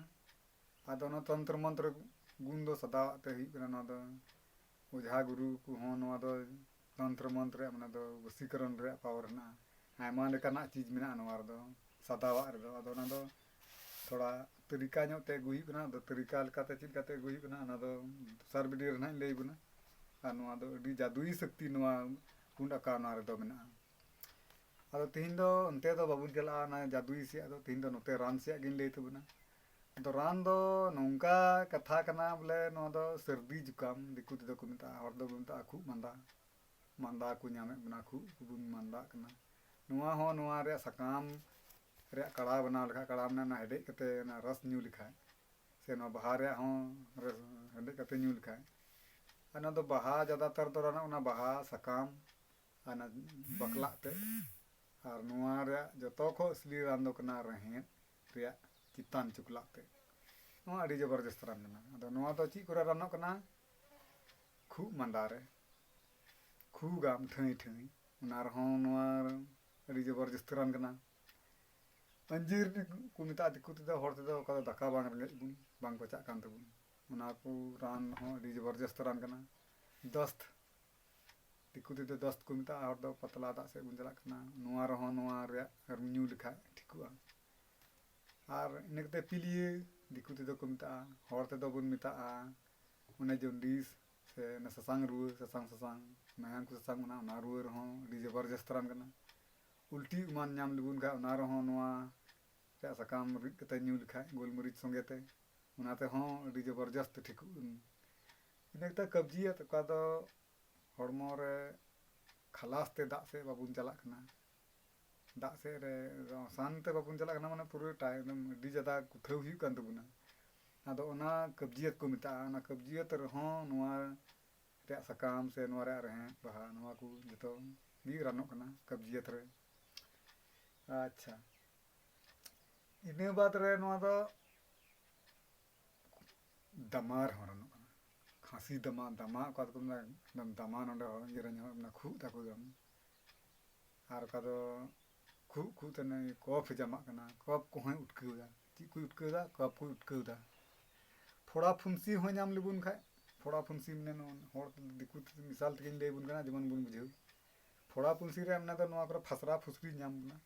ᱟᱫᱚ ᱚᱱᱟ ᱛᱚᱱᱛᱨᱚ ᱢᱚᱱᱛᱨᱚ ᱜᱩᱱ ᱫᱚ ᱥᱟᱫᱟᱣᱟᱜ ᱛᱮ ᱦᱩᱭᱩᱜ ᱠᱟᱱᱟ᱾ ᱱᱚᱣᱟ ᱫᱚ ᱚᱡᱷᱟ ᱜᱩᱨᱩ ᱠᱚᱦᱚᱸ ᱱᱚᱣᱟ ᱫᱚ ᱛᱚᱱᱛᱨᱚ ᱢᱚᱱᱛᱨᱚ ᱨᱮᱭᱟᱜ, ᱢᱟᱱᱮ ᱫᱚ ᱵᱚᱥᱤᱠᱚᱨᱚᱱ ᱨᱮᱭᱟᱜ ᱯᱟᱣᱟᱨ ᱦᱮᱱᱟᱜᱼᱟ᱾ ᱟᱭᱢᱟ ᱞᱮᱠᱟᱱᱟᱜ ᱪᱤᱡᱽ ᱢᱮᱱᱟᱜᱼᱟ ᱱᱚᱣᱟ ᱨᱮᱫᱚ, ᱥᱟᱫᱟᱣᱟᱜ ᱨᱮᱫᱚ᱾ ᱟᱫᱚ ᱚᱱᱟ ᱫᱚ ᱛᱷᱚᱲᱟ ᱛᱟᱹᱨᱤᱠᱟ ᱧᱚᱜ ᱛᱮ ᱟᱹᱜᱩ ᱦᱩᱭᱩᱜ ᱠᱟᱱᱟ᱾ ᱟᱫᱚ ᱛᱟᱹᱨᱤᱠᱟ ᱞᱮᱠᱟᱛᱮ ᱪᱮᱫ ᱞᱮᱠᱟᱛᱮ ᱟᱹᱜᱩ ᱦᱩᱭᱩᱜ ᱠᱟᱱᱟ, ᱚᱱᱟ ᱫᱚ ᱫᱚᱥᱟᱨ ᱵᱷᱤᱰᱤᱭᱳ ᱨᱮ ᱱᱟᱦᱟᱜ ᱤᱧ ᱞᱟᱹᱭ ᱟᱵᱚᱱᱟ᱾ ᱟᱨ ᱱᱚᱣᱟ ᱫᱚ ᱟᱹᱰᱤ ᱡᱟᱫᱩᱭᱤ ᱥᱚᱠᱛᱤ ᱱᱚᱣᱟ ᱯᱩᱸᱰ ᱟᱠᱟᱣᱱᱟ ᱨᱮᱫᱚ ᱢᱮᱱᱟᱜᱼᱟ᱾ ᱟᱫᱚ ᱛᱤᱦᱤᱧ ᱫᱚ ᱚᱱᱛᱮ ᱫᱚ ᱵᱟᱵᱚᱱ ᱪᱟᱞᱟᱜᱼᱟ, ᱚᱱᱟ ᱡᱟᱫᱩᱭᱤ ᱥᱮᱭᱟᱜ ᱫᱚ᱾ ᱛᱤᱦᱤᱧ ᱫᱚ ᱱᱚᱛᱮ ᱨᱟᱱ ᱥᱮᱭᱟᱜ ᱜᱤᱧ ᱞᱟᱹᱭ ᱛᱟᱵᱚᱱᱟ᱾ ᱟᱫᱚ ᱨᱟᱱ ᱫᱚ ᱱᱚᱝᱠᱟ ᱠᱟᱛᱷᱟ ᱠᱟᱱᱟ ᱵᱚᱞᱮ, ᱱᱚᱣᱟ ᱫᱚ ᱥᱟᱹᱨᱫᱤ ᱡᱩᱠᱟᱢ, ᱫᱤᱠᱩ ᱛᱮᱫᱚ ᱠᱚ ᱢᱮᱛᱟᱜᱼᱟ, ᱦᱚᱲ ᱫᱚᱵᱚᱱ ᱢᱮᱛᱟᱜᱼᱟ ᱠᱷᱩᱜ ᱢᱟᱸᱫᱟ᱾ ᱢᱟᱸᱫᱟ ᱠᱚ ᱧᱟᱢᱮᱫ ᱵᱚᱱᱟ, ᱠᱷᱩᱜ ᱠᱚᱵᱚᱱ ᱢᱟᱸᱫᱟᱜ ᱠᱟᱱᱟ᱾ ᱱᱚᱣᱟ ᱦᱚᱸ ᱱᱚᱣᱟ ᱨᱮᱭᱟᱜ ᱥᱟᱠᱟᱢ ᱨᱮᱭᱟᱜ ᱠᱟᱲᱟ ᱵᱮᱱᱟᱣ ᱞᱮᱠᱷᱟᱡ, ᱠᱟᱲᱟ ᱢᱟᱱᱮ ᱚᱱᱟ ᱦᱮᱰᱮᱡ ᱠᱟᱛᱮ ᱚᱱᱟ ᱨᱟᱥ ᱧᱩ ᱞᱮᱠᱷᱟᱡ, ᱥᱮ ᱱᱚᱣᱟ ᱵᱟᱦᱟ ᱨᱮᱭᱟᱜ ᱦᱚᱸ ᱨᱟᱥ ᱦᱮᱰᱮᱡ ᱠᱟᱛᱮ ᱧᱩ ᱞᱮᱠᱷᱟᱡ, ᱟᱨ ᱱᱚᱣᱟ ᱫᱚ ᱵᱟᱦᱟ ᱡᱟᱫᱟᱛᱟᱨ ᱫᱚ ᱨᱟᱱᱚᱜ ᱚᱱᱟ ᱵᱟᱦᱟ ᱥᱟᱠᱟᱢ ᱟᱨ ᱚᱱᱟ ᱵᱟᱠᱞᱟᱜ ᱛᱮ, ᱟᱨ ᱱᱚᱣᱟ ᱨᱮᱭᱟᱜ ᱡᱚᱛᱚ ᱠᱷᱚᱱ ᱟᱥᱞᱤ ᱨᱟᱱ ᱫᱚ ᱠᱟᱱᱟ ᱨᱮᱦᱮᱫ ᱨᱮᱭᱟᱜ ᱪᱮᱛᱟᱱ ᱪᱩᱠᱞᱟᱜ ᱛᱮ᱾ ᱱᱚᱣᱟ ᱟᱹᱰᱤ ᱡᱚᱵᱚᱨᱡᱚᱥᱛ ᱨᱟᱱ ᱠᱟᱱᱟ᱾ ᱟᱫᱚ ᱱᱚᱣᱟ ᱫᱚ ᱪᱮᱫ ᱠᱚᱨᱮ ᱨᱟᱱᱚᱜ ᱠᱟᱱᱟ? ᱠᱷᱩᱜ ᱢᱟᱸᱫᱟ ᱨᱮ, ᱠᱷᱩᱜᱟᱢ ᱴᱷᱟᱹᱭ ᱴᱷᱟᱹᱭ, ᱚᱱᱟ ᱨᱮᱦᱚᱸ ᱱᱚᱣᱟ ᱟᱹᱰᱤ ᱡᱚᱵᱚᱨᱡᱚᱥᱛ ᱨᱟᱱ ᱠᱟᱱᱟ᱾ ᱟᱹᱧᱡᱤᱨ ᱠᱚ ᱢᱮᱛᱟᱜᱼᱟ ᱫᱤᱠᱩ ᱛᱮᱫᱚ, ᱦᱚᱲ ᱛᱮᱫᱚ ᱚᱠᱟ ᱫᱚ ᱫᱟᱠᱟ ᱵᱟᱝ ᱨᱮᱸᱜᱮᱡ ᱵᱚᱱ, ᱵᱟᱝ ᱯᱟᱪᱟᱜ ᱠᱟᱱ ᱛᱟᱵᱚᱱ, ᱚᱱᱟ ᱠᱚ ᱨᱟᱱ ᱦᱚᱸ ᱟᱹᱰᱤ ᱡᱚᱵᱚᱨᱡᱚᱥᱛ ᱨᱟᱱ ᱠᱟᱱᱟ᱾ ᱫᱚᱥᱛ, ᱫᱤᱠᱩ ᱛᱮᱫᱚ ᱫᱚᱥᱛ ᱠᱚ ᱢᱮᱛᱟᱜᱼᱟ, ᱦᱚᱲ ᱫᱚ ᱯᱟᱛᱞᱟ ᱫᱟᱜ ᱥᱮᱫ ᱵᱚᱱ ᱪᱟᱞᱟᱜ ᱠᱟᱱᱟ, ᱱᱚᱣᱟ ᱨᱮᱦᱚᱸ ᱱᱚᱣᱟ ᱨᱮᱭᱟᱜ ᱧᱩ ᱞᱮᱠᱷᱟᱡ ᱴᱷᱤᱠᱚᱜᱼᱟ᱾ ᱟᱨ ᱤᱱᱟᱹ ᱠᱟᱛᱮ ᱯᱤᱞᱤᱭᱟᱹ, ᱫᱤᱠᱩ ᱛᱮᱫᱚ ᱠᱚ ᱢᱮᱛᱟᱜᱼᱟ, ᱦᱚᱲ ᱛᱮᱫᱚ ᱵᱚᱱ ᱢᱮᱛᱟᱜᱼᱟ ᱚᱱᱮ ᱡᱚᱱᱰᱤᱥ, ᱥᱮ ᱚᱱᱟ ᱥᱟᱥᱟᱝ ᱨᱩᱣᱟᱹ, ᱥᱟᱥᱟᱝ ᱥᱟᱥᱟᱝ ᱢᱟᱭᱟᱢ ᱠᱚ ᱥᱟᱥᱟᱝ, ᱚᱱᱟ ᱚᱱᱟ ᱨᱩᱣᱟᱹ ᱨᱮᱦᱚᱸ ᱟᱹᱰᱤ ᱡᱚᱵᱚᱨᱡᱚᱥᱛ ᱨᱟᱱ ᱠᱟᱱᱟ᱾ ᱩᱞᱴᱤ ᱮᱢᱟᱱ ᱧᱟᱢ ᱞᱮᱵᱚᱱ ᱠᱷᱟᱡ, ᱚᱱᱟ ᱨᱮᱦᱚᱸ ᱱᱚᱣᱟ ᱨᱮᱭᱟᱜ ᱥᱟᱠᱟᱢ ᱨᱤᱫ ᱠᱟᱛᱮ ᱧᱩ ᱞᱮᱠᱷᱟᱡ ᱜᱳᱞᱢᱚᱨᱤᱪ ᱥᱚᱸᱜᱮ ᱛᱮ, ᱚᱱᱟ ᱛᱮᱦᱚᱸ ᱟᱹᱰᱤ ᱡᱚᱵᱚᱨᱡᱚᱥᱛ ᱴᱷᱤᱠᱚᱜ᱾ ᱤᱱᱟᱹ ᱠᱟᱛᱮ ᱠᱟᱵᱽᱡᱤᱭᱟᱛ, ᱚᱠᱟ ᱫᱚ ᱦᱚᱲᱢᱚ ᱨᱮ ᱠᱷᱟᱞᱟᱥ ᱛᱮ ᱫᱟᱜ ᱥᱮᱫ ᱵᱟᱵᱚᱱ ᱪᱟᱞᱟᱜ ᱠᱟᱱᱟ, ᱫᱟᱜ ᱥᱮᱫ ᱨᱮ ᱨᱚᱥᱟᱱ ᱛᱮ ᱵᱟᱵᱚᱱ ᱪᱟᱞᱟᱜ ᱠᱟᱱᱟ, ᱢᱟᱱᱮ ᱯᱩᱨᱟᱹᱴᱟ ᱮᱠᱫᱚᱢ ᱟᱹᱰᱤ ᱡᱟᱫᱟ ᱠᱩᱛᱷᱟᱹᱣ ᱦᱩᱭᱩᱜ ᱠᱟᱱ ᱛᱟᱵᱚᱱᱟ᱾ ᱟᱫᱚ ᱚᱱᱟ ᱠᱟᱵᱽᱡᱤᱭᱟᱛ ᱠᱚ ᱢᱮᱛᱟᱜᱼᱟ᱾ ᱚᱱᱟ ᱠᱟᱵᱽᱡᱤᱭᱟᱛ ᱨᱮᱦᱚᱸ ᱱᱚᱣᱟ ᱨᱮᱭᱟᱜ ᱥᱟᱠᱟᱢ ᱥᱮ ᱱᱚᱣᱟ ᱨᱮᱭᱟᱜ ᱨᱮᱦᱮᱫ ᱵᱟᱦᱟ, ᱱᱚᱣᱟ ᱠᱚ ᱡᱚᱛᱚ ᱜᱮ ᱨᱟᱱᱚᱜ ᱠᱟᱱᱟ ᱠᱟᱵᱽᱡᱤᱭᱟᱛ ᱨᱮ᱾ ᱟᱪᱪᱷᱟ, ᱤᱱᱟᱹ ᱵᱟᱫᱽ ᱨᱮ ᱱᱚᱣᱟ ᱫᱚ ᱫᱟᱢᱟ ᱨᱮᱦᱚᱸ ᱨᱟᱱᱚᱜ ᱠᱟᱱᱟ᱾ ᱠᱷᱟᱸᱥᱤ ᱫᱟᱢᱟ, ᱫᱟᱢᱟ ᱚᱠᱟ ᱫᱚᱠᱚ ᱢᱮᱱᱟ, ᱮᱠᱫᱚᱢ ᱫᱟᱢᱟ ᱱᱚᱰᱮ ᱦᱚᱸ ᱤᱭᱟᱹ ᱨᱮ ᱧᱟᱢᱚᱜ ᱠᱟᱱᱟ, ᱠᱷᱩᱜ ᱛᱟᱠᱚ ᱮᱠᱫᱚᱢ᱾ ᱟᱨ ᱚᱠᱟ ᱫᱚ ᱠᱷᱩᱜ ᱠᱷᱩᱜ ᱛᱮ ᱱᱩᱭ ᱠᱚᱯᱷ ᱮ ᱡᱟᱢᱟᱜ ᱠᱟᱱᱟ, ᱠᱚᱯᱷ ᱠᱚᱦᱚᱸᱭ ᱩᱴᱠᱟᱹᱣ ᱮᱫᱟ᱾ ᱪᱮᱫ ᱠᱚᱭ ᱩᱴᱠᱟᱹᱣ ᱮᱫᱟ? ᱠᱚᱯᱷ ᱠᱚᱭ ᱩᱴᱠᱟᱹᱣ ᱮᱫᱟ᱾ ᱯᱷᱚᱲᱟ ᱯᱷᱩᱱᱥᱤ ᱦᱚᱸ ᱧᱟᱢ ᱞᱮᱵᱚᱱ ᱠᱷᱟᱡ, ᱯᱷᱚᱲᱟ ᱯᱷᱩᱱᱥᱤ ᱢᱟᱱᱮ ᱱᱚᱣᱟ ᱦᱚᱲ ᱫᱤᱠᱩ ᱛᱮ ᱢᱤᱥᱟᱞ ᱛᱮᱜᱮᱧ ᱞᱟᱹᱭ ᱟᱵᱚᱱ ᱠᱟᱱᱟ, ᱡᱮᱢᱚᱱ ᱵᱚᱱ ᱵᱩᱡᱷᱟᱹᱣ᱾ ᱯᱷᱚᱲᱟ ᱯᱷᱩᱱᱥᱤ ᱨᱮ ᱢᱮᱱᱟ ᱫᱚ ᱱᱚᱣᱟ ᱠᱚᱨᱮ ᱯᱷᱟᱥᱨᱟ ᱯᱷᱩᱥᱨᱤ ᱧᱟᱢ ᱵᱚᱱᱟ,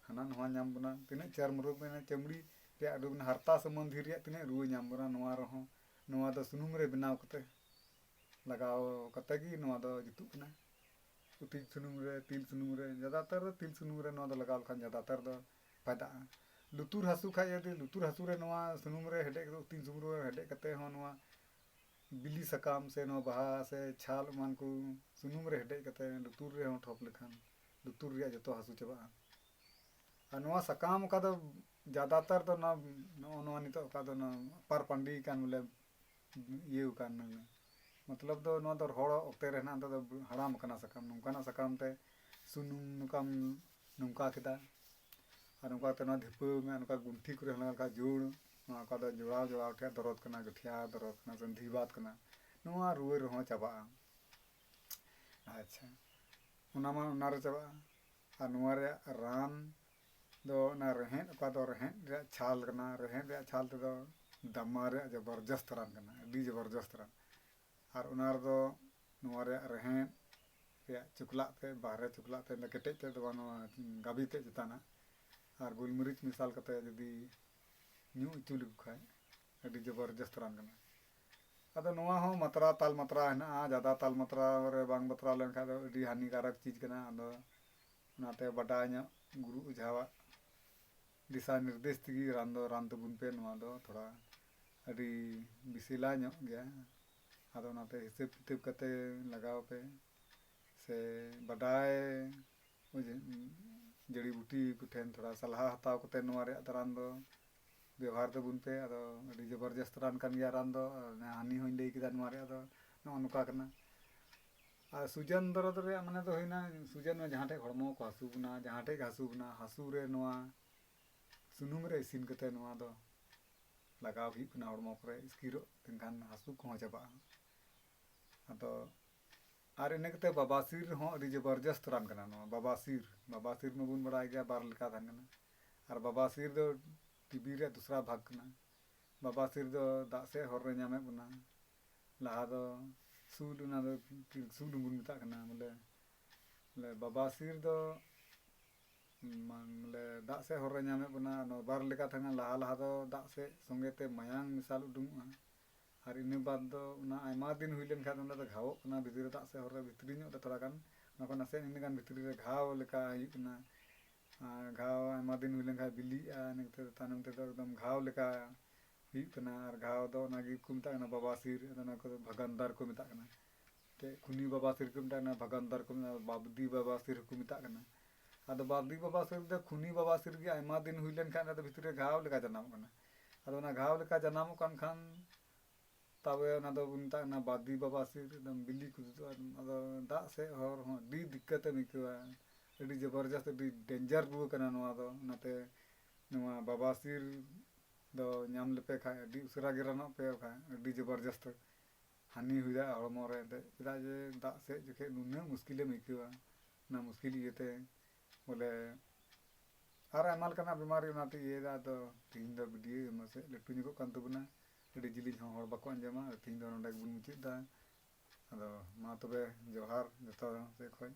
ᱦᱟᱱᱟ ᱱᱚᱣᱟ ᱧᱟᱢ ᱵᱚᱱᱟ, ᱛᱤᱱᱟᱹᱜ ᱪᱟᱨᱢ ᱨᱳᱜᱽ ᱢᱮᱱᱟᱜᱼᱟ, ᱪᱟᱢᱲᱤ ᱨᱮᱭᱟᱜ ᱨᱳᱜᱽ, ᱦᱟᱨᱛᱟ ᱥᱚᱢᱵᱚᱱᱫᱷᱤ ᱨᱮᱭᱟᱜ ᱛᱤᱱᱟᱹᱜ ᱨᱩᱣᱟᱹ ᱧᱟᱢ ᱵᱚᱱᱟ, ᱱᱚᱣᱟ ᱨᱮᱦᱚᱸ ᱱᱚᱣᱟ ᱫᱚ ᱥᱩᱱᱩᱢ ᱨᱮ ᱵᱮᱱᱟᱣ ᱠᱟᱛᱮ, ᱞᱟᱜᱟᱣ ᱠᱟᱛᱮ ᱜᱮ ᱱᱚᱣᱟ ᱫᱚ ᱡᱩᱛᱩᱜ ᱠᱟᱱᱟ᱾ ᱩᱛᱤᱡ ᱥᱩᱱᱩᱢ ᱨᱮ, ᱛᱤᱞ ᱥᱩᱱᱩᱢ ᱨᱮ, ᱡᱟᱫᱟᱛᱟᱨ ᱫᱚ ᱛᱤᱞ ᱥᱩᱱᱩᱢ ᱨᱮ ᱱᱚᱣᱟ ᱫᱚ ᱞᱟᱜᱟᱣ ᱞᱮᱠᱷᱟᱱ ᱡᱟᱫᱟᱛᱟᱨ ᱫᱚ ᱯᱷᱟᱭᱫᱟᱜᱼᱟ᱾ ᱞᱩᱛᱩᱨ ᱦᱟᱹᱥᱩ ᱠᱷᱟᱡ ᱡᱩᱫᱤ ᱞᱩᱛᱩᱨ ᱦᱟᱹᱥᱩ ᱨᱮ ᱱᱚᱣᱟ ᱥᱩᱱᱩᱢ ᱨᱮ ᱦᱮᱰᱮᱡ ᱠᱟᱛᱮ, ᱩᱛᱤᱧ ᱥᱩᱱᱩᱢ ᱨᱮ ᱦᱮᱰᱮᱡ ᱠᱟᱛᱮ ᱦᱚᱸ ᱱᱚᱣᱟ ᱵᱤᱞᱤ ᱥᱟᱠᱟᱢ ᱥᱮ ᱱᱚᱣᱟ ᱵᱟᱦᱟ ᱥᱮ ᱪᱷᱟᱞ ᱮᱢᱟᱱ ᱠᱚ ᱥᱩᱱᱩᱢ ᱨᱮ ᱦᱮᱰᱮᱡ ᱠᱟᱛᱮ ᱞᱩᱛᱩᱨ ᱨᱮᱦᱚᱸ ᱴᱷᱚᱯ ᱞᱮᱠᱷᱟᱱ ᱞᱩᱛᱩᱨ ᱨᱮᱭᱟᱜ ᱡᱚᱛᱚ ᱦᱟᱹᱥᱩ ᱪᱟᱵᱟᱜᱼᱟ᱾ ᱟᱨ ᱱᱚᱣᱟ ᱥᱟᱠᱟᱢ ᱚᱠᱟ ᱫᱚ ᱡᱟᱫᱟᱛᱟᱨ ᱫᱚ ᱱᱚᱣᱟ, ᱱᱚᱜᱼᱚ ᱱᱚᱣᱟ ᱱᱤᱛᱚᱜ ᱚᱠᱟ ᱫᱚ ᱱᱚᱣᱟ ᱯᱟᱨ ᱯᱟᱺᱰᱤ ᱠᱟᱱ ᱵᱚᱞᱮ, ᱤᱭᱟᱹ ᱠᱟᱱ, ᱢᱚᱛᱞᱚᱵ ᱫᱚ ᱱᱚᱣᱟ ᱫᱚ ᱨᱚᱦᱚᱲ ᱚᱠᱛᱮ ᱨᱮ ᱦᱮᱱᱟᱜ, ᱱᱤᱛᱚᱜ ᱫᱚ ᱦᱟᱲᱟᱢ ᱟᱠᱟᱱᱟ ᱥᱟᱠᱟᱢ, ᱱᱚᱝᱠᱟᱱᱟᱜ ᱥᱟᱠᱟᱢ ᱛᱮ ᱥᱩᱱᱩᱢ ᱱᱚᱝᱠᱟᱢ ᱱᱚᱝᱠᱟ ᱠᱮᱫᱟ, ᱟᱨ ᱱᱚᱝᱠᱟ ᱠᱟᱛᱮ ᱱᱚᱣᱟ ᱫᱷᱤᱯᱟᱹᱣ ᱢᱮ, ᱱᱚᱝᱠᱟ ᱜᱩᱱᱴᱷᱤ ᱠᱚᱨᱮ ᱦᱚᱸ ᱱᱚᱝᱠᱟ ᱡᱳᱲ, ᱱᱚᱣᱟ ᱚᱠᱟ ᱫᱚ ᱡᱚᱲᱟᱣ ᱡᱚᱲᱟᱣ ᱴᱷᱮᱱ ᱫᱚᱨᱚᱫ ᱠᱟᱱᱟ, ᱜᱟᱹᱴᱷᱤᱭᱟ ᱫᱚᱨᱚᱫ ᱠᱟᱱᱟ, ᱥᱚᱱᱫᱷᱤᱵᱟᱛ ᱠᱟᱱᱟ, ᱱᱚᱣᱟ ᱨᱩᱣᱟᱹ ᱨᱮᱦᱚᱸ ᱪᱟᱵᱟᱜᱼᱟ᱾ ᱟᱪᱪᱷᱟ, ᱚᱱᱟ ᱢᱟ ᱚᱱᱟᱨᱮ ᱪᱟᱵᱟᱜᱼᱟ᱾ ᱟᱨ ᱱᱚᱣᱟ ᱨᱮᱭᱟᱜ ᱨᱟᱱ ᱫᱚ ᱚᱱᱟ ᱨᱮᱦᱮᱫ, ᱚᱠᱟ ᱫᱚ ᱨᱮᱦᱮᱫ ᱨᱮᱭᱟᱜ ᱪᱷᱟᱞ ᱠᱟᱱᱟ, ᱨᱮᱦᱮᱫ ᱨᱮᱭᱟᱜ ᱪᱷᱟᱞ ᱛᱮᱫᱚ ᱫᱟᱢᱟ ᱨᱮᱭᱟᱜ ᱡᱚᱵᱚᱨᱡᱚᱥᱛ ᱨᱟᱱ ᱠᱟᱱᱟ, ᱟᱹᱰᱤ ᱡᱚᱵᱚᱨᱡᱚᱥᱛ ᱨᱟᱱ᱾ ᱟᱨ ᱚᱱᱟ ᱨᱮᱫᱚ ᱱᱚᱣᱟ ᱨᱮᱭᱟᱜ ᱨᱮᱦᱮᱫ ᱨᱮᱭᱟᱜ ᱪᱚᱠᱞᱟᱜ ᱛᱮ, ᱵᱟᱦᱨᱮ ᱪᱚᱠᱞᱟᱜ ᱛᱮ, ᱠᱮᱴᱮᱡ ᱛᱮᱫ ᱫᱚ ᱵᱟᱝ, ᱱᱚᱣᱟ ᱜᱟᱵᱮ ᱛᱮᱫ ᱪᱮᱛᱟᱱᱟᱜ, ᱟᱨ ᱜᱳᱞᱢᱚᱨᱤᱪ ᱢᱮᱥᱟᱞ ᱠᱟᱛᱮ ᱡᱩᱫᱤ ᱧᱩ ᱦᱚᱪᱚ ᱞᱮᱠᱚ ᱠᱷᱟᱡ, ᱟᱹᱰᱤ ᱡᱚᱵᱚᱨᱡᱚᱥᱛ ᱨᱟᱱ ᱠᱟᱱᱟ᱾ ᱟᱫᱚ ᱱᱚᱣᱟ ᱦᱚᱸ ᱢᱟᱛᱨᱟ ᱛᱟᱞᱢᱟᱛᱨᱟ ᱦᱮᱱᱟᱜᱼᱟ᱾ ᱡᱟᱫᱟ ᱛᱟᱞᱢᱟᱛᱨᱟ ᱨᱮ ᱵᱟᱝ ᱵᱟᱛᱨᱟᱣ ᱞᱮᱱᱠᱷᱟᱱ ᱫᱚ ᱟᱹᱰᱤ ᱦᱟᱹᱱᱤᱠᱟᱨᱚᱠ ᱪᱤᱡᱽ ᱠᱟᱱᱟ᱾ ᱟᱫᱚ ᱚᱱᱟᱛᱮ ᱵᱟᱰᱟᱭ ᱧᱚᱜ ᱜᱩᱨᱩ ᱚᱡᱷᱟᱣᱟᱜ ᱫᱤᱥᱟ ᱱᱤᱨᱫᱮᱥ ᱛᱮᱜᱮ ᱨᱟᱱ ᱫᱚ ᱨᱟᱱ ᱛᱟᱵᱚᱱ ᱯᱮ᱾ ᱱᱚᱣᱟ ᱫᱚ ᱛᱷᱚᱲᱟ ᱟᱹᱰᱤ ᱵᱤᱥᱤᱞᱟ ᱧᱚᱜ ᱜᱮᱭᱟ᱾ ᱟᱫᱚ ᱚᱱᱟᱛᱮ ᱦᱤᱥᱟᱹᱵ ᱠᱤᱛᱟᱹᱵ ᱠᱟᱛᱮ ᱞᱟᱜᱟᱣ ᱯᱮ, ᱥᱮ ᱵᱟᱰᱟᱭ ᱡᱟᱹᱲᱤ ᱵᱩᱴᱤ ᱠᱚᱴᱷᱮᱱ ᱛᱷᱚᱲᱟ ᱥᱟᱞᱦᱟ ᱦᱟᱛᱟᱣ ᱠᱟᱛᱮ ᱱᱚᱣᱟ ᱨᱮᱭᱟᱜ ᱨᱟᱱ ᱫᱚ ᱵᱮᱵᱚᱦᱟᱨ ᱛᱟᱵᱚᱱ ᱯᱮ᱾ ᱟᱫᱚ ᱟᱹᱰᱤ ᱡᱚᱵᱚᱨᱡᱚᱥᱛ ᱨᱟᱱ ᱠᱟᱱ ᱜᱮᱭᱟ ᱨᱟᱱ ᱫᱚ᱾ ᱦᱟᱹᱱᱤ ᱦᱚᱸᱧ ᱞᱟᱹᱭ ᱠᱮᱫᱟ ᱱᱚᱣᱟ ᱨᱮᱭᱟᱜ ᱫᱚ ᱱᱚᱜᱼᱚ ᱱᱚᱝᱠᱟ ᱠᱟᱱᱟ᱾ ᱟᱨ ᱥᱩᱡᱟᱱ ᱫᱚᱨᱚᱫ ᱨᱮᱭᱟᱜ ᱢᱟᱱᱮ ᱫᱚ ᱦᱩᱭᱱᱟ, ᱥᱩᱡᱟᱱ ᱢᱟ ᱡᱟᱦᱟᱸ ᱴᱷᱮᱡ ᱦᱚᱲᱢᱚ ᱠᱚ ᱦᱟᱹᱥᱩ ᱵᱚᱱᱟ, ᱡᱟᱦᱟᱸ ᱴᱷᱮᱡ ᱜᱮ ᱦᱟᱹᱥᱩ ᱵᱚᱱᱟ, ᱦᱟᱹᱥᱩ ᱨᱮ ᱱᱚᱣᱟ ᱥᱩᱱᱩᱢ ᱨᱮ ᱤᱥᱤᱱ ᱠᱟᱛᱮ ᱱᱚᱣᱟ ᱫᱚ ᱞᱟᱜᱟᱣ ᱦᱩᱭᱩᱜ ᱠᱟᱱᱟ ᱦᱚᱲᱢᱚ ᱠᱚᱨᱮ, ᱤᱥᱠᱤᱨᱚᱜ ᱞᱮᱱᱠᱷᱟᱱ ᱦᱟᱹᱥᱩ ᱠᱚᱦᱚᱸ ᱪᱟᱵᱟᱜᱼᱟ᱾ ᱟᱫᱚ ᱟᱨ ᱤᱱᱟᱹ ᱠᱟᱛᱮ ᱵᱟᱵᱟᱥᱤᱨ ᱦᱚᱸ ᱟᱹᱰᱤ ᱡᱚᱵᱚᱨᱡᱚᱥᱛ ᱨᱟᱱ ᱠᱟᱱᱟ᱾ ᱱᱚᱣᱟ ᱵᱟᱵᱟᱥᱤᱨ, ᱵᱟᱵᱟᱥᱤᱨ ᱢᱟᱵᱚᱱ ᱵᱟᱲᱟᱭ ᱜᱮᱭᱟ ᱵᱟᱨ ᱞᱮᱠᱟ ᱛᱟᱦᱮᱱ ᱠᱟᱱᱟ᱾ ᱟᱨ ᱵᱟᱵᱟᱥᱤᱨ ᱫᱚ ᱴᱤᱵᱤ ᱨᱮᱭᱟᱜ ᱫᱚᱥᱨᱟ ᱵᱷᱟᱜᱽ ᱠᱟᱱᱟ᱾ ᱵᱟᱵᱟᱥᱤᱨ ᱫᱚ ᱫᱟᱜ ᱥᱮᱫ ᱦᱚᱨ ᱨᱮ ᱧᱟᱢᱮᱫ ᱵᱚᱱᱟ᱾ ᱞᱟᱦᱟ ᱫᱚ ᱥᱩᱞ, ᱚᱱᱟ ᱫᱚ ᱥᱩᱞ ᱦᱚᱸᱵᱚᱱ ᱢᱮᱛᱟᱜ ᱠᱟᱱᱟ ᱵᱚᱞᱮ᱾ ᱵᱚᱞᱮ ᱵᱟᱵᱟᱥᱤᱨ ᱫᱚ ᱢᱟᱱ-, ᱵᱚᱞᱮ ᱫᱟᱜ ᱥᱮᱫ ᱦᱚᱨ ᱨᱮ ᱧᱟᱢᱮᱫ ᱵᱚᱱᱟ᱾ ᱱᱚᱣᱟ ᱵᱟᱨ ᱞᱮᱠᱟ ᱛᱟᱦᱮᱱᱟ᱾ ᱞᱟᱦᱟ ᱞᱟᱦᱟ ᱫᱚ ᱫᱟᱜ ᱥᱮᱫ ᱥᱚᱸᱜᱮ ᱛᱮ ᱢᱟᱭᱟᱝ ᱢᱮᱥᱟᱞ ᱩᱰᱩᱝᱚᱜᱼᱟ, ᱟᱨ ᱤᱱᱟᱹ ᱵᱟᱫᱽ ᱫᱚ ᱚᱱᱟ ᱟᱭᱢᱟ ᱫᱤᱱ ᱦᱩᱭ ᱞᱮᱱᱠᱷᱟᱱ ᱫᱚ ᱚᱸᱰᱮ ᱫᱚ ᱜᱷᱟᱣᱚᱜ ᱠᱟᱱᱟ, ᱵᱷᱤᱛᱨᱤ ᱨᱮ ᱫᱟᱜ ᱥᱮᱫ ᱦᱚᱨ ᱨᱮ ᱵᱷᱤᱛᱨᱤ ᱧᱚᱜ ᱨᱮ ᱛᱷᱚᱲᱟ ᱜᱟᱱ, ᱚᱱᱟ ᱠᱷᱚᱱ ᱱᱟᱥᱮ ᱤᱱᱟᱹ ᱜᱟᱱ ᱵᱷᱤᱛᱨᱤ ᱨᱮ ᱜᱷᱟᱣ ᱞᱮᱠᱟ ᱦᱩᱭᱩᱜ ᱠᱟᱱᱟ᱾ ᱟᱨ ᱜᱷᱟᱣ ᱟᱭᱢᱟ ᱫᱤᱱ ᱦᱩᱭ ᱞᱮᱱᱠᱷᱟᱱ ᱵᱤᱞᱤᱜᱼᱟ, ᱤᱱᱟᱹ ᱠᱟᱛᱮ ᱛᱟᱭᱱᱚᱢ ᱛᱮᱫᱚ ᱮᱠᱫᱚᱢ ᱜᱷᱟᱣ ᱞᱮᱠᱟ ᱦᱩᱭᱩᱜ ᱠᱟᱱᱟ᱾ ᱟᱨ ᱜᱷᱟᱣ ᱫᱚ ᱚᱱᱟ ᱜᱮᱠᱚ ᱢᱮᱛᱟᱜ ᱠᱟᱱᱟ ᱵᱟᱵᱟᱥᱤᱨ, ᱟᱫᱚ ᱚᱱᱟ ᱠᱚᱫᱚ ᱵᱷᱟᱜᱟᱱᱫᱟᱨ ᱠᱚ ᱢᱮᱛᱟᱜ ᱠᱟᱱᱟ᱾ ᱛᱮ ᱠᱷᱩᱱᱤ ᱵᱟᱵᱟᱥᱤᱨ ᱠᱚ ᱢᱮᱛᱟᱜ ᱠᱟᱱᱟ, ᱵᱷᱟᱜᱟᱱᱫᱟᱨ ᱠᱚ ᱢᱮᱛᱟᱜ ᱠᱟᱱᱟ, ᱵᱟᱵᱫᱤ ᱵᱟᱵᱟᱥᱤᱨ ᱦᱚᱸᱠᱚ ᱢᱮᱛᱟᱜ ᱠᱟᱱᱟ᱾ ᱟᱫᱚ ᱵᱟᱵᱫᱤ ᱵᱟᱵᱟᱥᱤᱨ ᱫᱚ ᱠᱷᱩᱱᱤ ᱵᱟᱵᱟᱥᱤᱨ ᱜᱮ ᱟᱭᱢᱟ ᱫᱤᱱ ᱦᱩᱭ ᱞᱮᱱᱠᱷᱟᱱ ᱟᱫᱚ ᱵᱷᱤᱛᱨᱤ ᱨᱮ ᱜᱷᱟᱣ ᱞᱮᱠᱟ ᱡᱟᱱᱟᱢᱚᱜ ᱠᱟᱱᱟ᱾ ᱟᱫᱚ ᱚᱱᱟ ᱜᱷᱟᱣ ᱞᱮᱠᱟ ᱡᱟᱱᱟᱢᱚᱜ ᱠᱟᱱ ᱠᱷᱟᱱ ᱛᱚᱵᱮ ᱚᱱᱟ ᱫᱚ ᱵᱚᱱ ᱢᱮᱛᱟᱜ ᱠᱟᱱᱟ ᱵᱟᱫᱤ ᱵᱟᱵᱟᱥᱤᱨ, ᱮᱠᱫᱚᱢ ᱵᱤᱞᱤ ᱠᱚ ᱛᱩᱫᱩᱜᱼᱟ᱾ ᱟᱫᱚ ᱫᱟᱜ ᱥᱮᱫ ᱦᱚᱨ ᱦᱚᱸ ᱟᱹᱰᱤ ᱫᱤᱠᱠᱟᱛ ᱮᱢ ᱟᱹᱭᱠᱟᱹᱣᱟ, ᱟᱹᱰᱤ ᱡᱚᱵᱚᱨᱡᱚᱥᱛ, ᱟᱹᱰᱤ ᱰᱮᱧᱡᱟᱨ ᱨᱩᱣᱟᱹ ᱠᱟᱱᱟ ᱱᱚᱣᱟ ᱫᱚ᱾ ᱚᱱᱟᱛᱮ ᱱᱚᱣᱟ ᱵᱟᱵᱟᱥᱤᱨ ᱫᱚ ᱧᱟᱢ ᱞᱮᱯᱮ ᱠᱷᱟᱡ ᱟᱹᱰᱤ ᱩᱥᱟᱹᱨᱟ ᱜᱮ ᱨᱟᱱᱚᱜ ᱯᱮ, ᱵᱟᱠᱷᱟᱡ ᱟᱹᱰᱤ ᱡᱚᱵᱚᱨᱡᱚᱥᱛ ᱦᱟᱹᱱᱤ ᱦᱩᱭ ᱫᱟᱲᱮᱭᱟᱜᱼᱟ ᱦᱚᱲᱢᱚ ᱨᱮ ᱮᱱᱛᱮᱫ᱾ ᱪᱮᱫᱟᱜ ᱡᱮ ᱫᱟᱜ ᱥᱮᱫ ᱡᱚᱠᱷᱮᱡ ᱱᱩᱱᱟᱹᱜ ᱢᱩᱥᱠᱤᱞᱮᱢ ᱟᱹᱭᱠᱟᱹᱣᱟ, ᱚᱱᱟ ᱢᱩᱥᱠᱤᱞ ᱤᱭᱟᱹᱛᱮ ᱵᱚᱞᱮ ᱟᱨ ᱟᱭᱢᱟ ᱞᱮᱠᱟᱱᱟᱜ ᱵᱤᱢᱟᱨ ᱜᱮ ᱚᱱᱟᱛᱮ ᱤᱭᱟᱹᱭᱮᱫᱟ᱾ ᱟᱫᱚ ᱛᱤᱦᱤᱧ ᱫᱚ ᱵᱷᱤᱰᱤᱭᱳ ᱢᱟᱥᱮ ᱞᱟᱹᱴᱩ ᱧᱚᱜᱚᱜ ᱠᱟᱱ ᱛᱟᱵᱚᱱᱟ, ᱟᱹᱰᱤ ᱡᱤᱞᱤᱧ ᱦᱚᱸ ᱦᱚᱲ ᱵᱟᱠᱚ ᱟᱸᱡᱚᱢᱟ᱾ ᱟᱫᱚ ᱛᱤᱦᱤᱧ ᱫᱚ ᱱᱚᱰᱮ ᱜᱮᱵᱚᱱ ᱢᱩᱪᱟᱹᱫ ᱮᱫᱟ᱾ ᱟᱫᱚ ᱢᱟ ᱛᱚᱵᱮ ᱡᱚᱦᱟᱨ ᱡᱚᱛᱚ ᱥᱮᱫ ᱠᱷᱚᱡ᱾